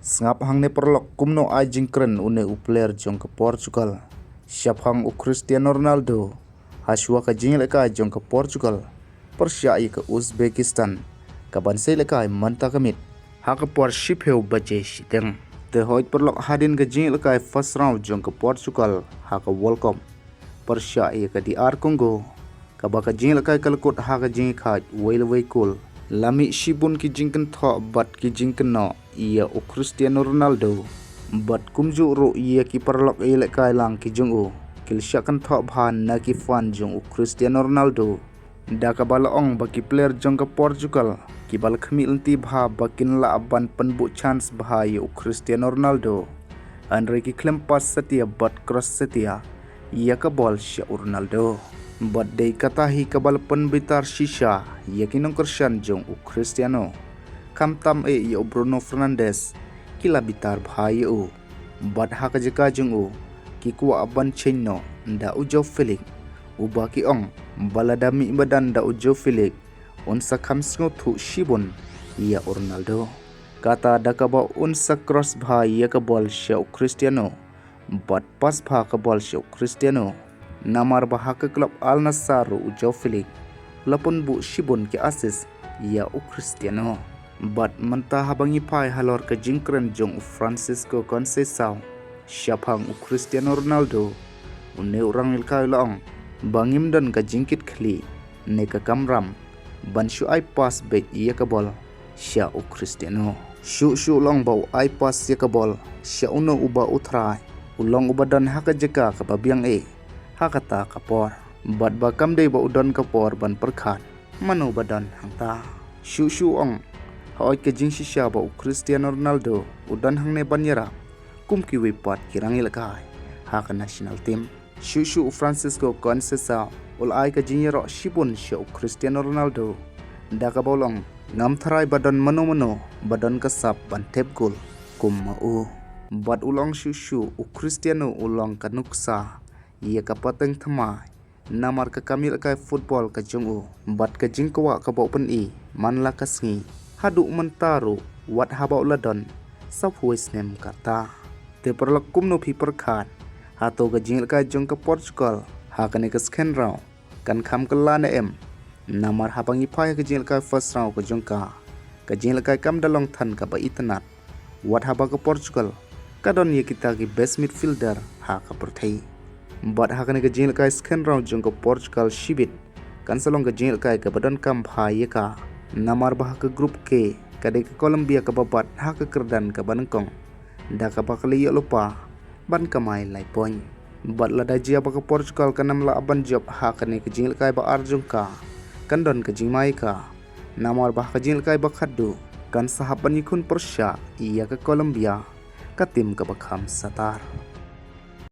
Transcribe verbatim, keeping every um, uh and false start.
Sngap hangne paralok kumno ai jingkren une u player jong ka Portugal, shaphang u Cristiano Ronaldo, hashwa ka jingïalehkai jong ka Portugal pyrshah ïa ka Uzbekistan, kaban sa ïalehkai mynta ka miet ha ka por shiphew baje shiteng. Te hooid paralok, hadien ka jingïalehkai first round jong ka Portugal ha ka World Cup pyrshah ïa ka D R Congo, kaba ka jingïalehkai ka la kut ha ka jingïakhaid wei la wei kol, la mih shibun ki jingkynthoh bad ki jingkynnoh ïa u Cristiano Ronaldo. Bad kumjuh ruh ïa ki paralok ïalehkai lang ki jong u ki la shah kynthoh bha na ki fan jong u Cristiano Ronaldo, da kaba la ong ba ki player jong ka Portugal kiba la khmih lynti bha ba kin lah ban pynbuh chance bha ïa u Cristiano Ronaldo, hynrei ki khlem pass satia bad cross satia ïa ka bol sha u Ronaldo. Bad dei kata hi kaba la pynbitar shisha ïa ki nongkyrshan jong u Cristiano, khamtam eh ïa u Bruno Fernandes ki la bitar bha ïa u. Bad ha ka jaka jong u ki kwah ban change noh da u Joao Felix, uba ki ong ba lada mih madan da u Joao Felix un sa kham sngewthuh shibun ïa u Ronaldo, kata da kaba un sa cross bha ïa ka bol sha u Cristiano bad pass bha ka bol sha u Cristiano. Namar ba ha ka club Al Nassr ruh u Joao Felix la pynbuh shibun ki assist ïa u Cristiano. Bad mynta haba ngi phai halor ka jingkren jong u Francisco Conceição shaphang u Cristiano Ronaldo, une u rangïalehkai u la ong ba ngim don ka jingkitkhlieh ne ka kamram ban shu ai pass beit ïa ka bol sha u Cristiano. Shuh shuh u la ong ba u ai pass ïa ka bol sha uno uba u trai u long uba don ha ka jaka kaba biang eh ha kata ka por, bad ba kam dei ba u don ka por ban pyrkhat mano ba don hangta. Shuh shuh u ong, hooid ka jingshisha ba u Cristiano Ronaldo u don hangne ban ïarap kum kiwei pat ki rangïalehkai ha ka national team. Shuh shuh u Francisco Conceição u la ai ka jingïaroh shibun sha u Cristiano Ronaldo, da kaba u la ong, ngam tharai ba don mano mano ba don ka sap ban thep gol kum ma u. Bad u la ong shuh shuh u Cristiano u long ka nuksa ïa ka pateng thymmai namar ka kam ïalehkai football ka jong u bad ka jingkwah kaba u pyni man la ka sngi haduh mynta ruh wat haba u la don sawphew wei snem katta. Te paralok, kumno phi pyrkhat, hato ka jingïalehkai jong ka Portugal ha kane ka second round kan kham kylla ne em? Namar haba ngi phai ha ka jingïalehkai first round ka jong ka, ka jingïalehkai kam da long than kaba itynnad, wat haba ka Portugal ka don ïa kita ki best midfielder ha ka pyrthei. Bad ha kane ka jingïalehkai second round jong ka Portugal shibit kan sa long ka jingïalehkai kaba donkam bha ïa ka, namar ba ha ka Group K ka dei ka Colombia kaba bat ha ka kyrdan kaba nyngkong, da kaba ka la ïoh lypa ban kamai lai point. Bad lada jia ba ka Portugal kan ym lah ban jop ha kane ka jingïalehkai ba ar jong ka, kan don ka jingma ïa ka, namar ba ha ka jingïalehkai ba khatduh kan sa hap ban ïakhun pyrshah ïa ka Colombia, ka team kaba kham satar.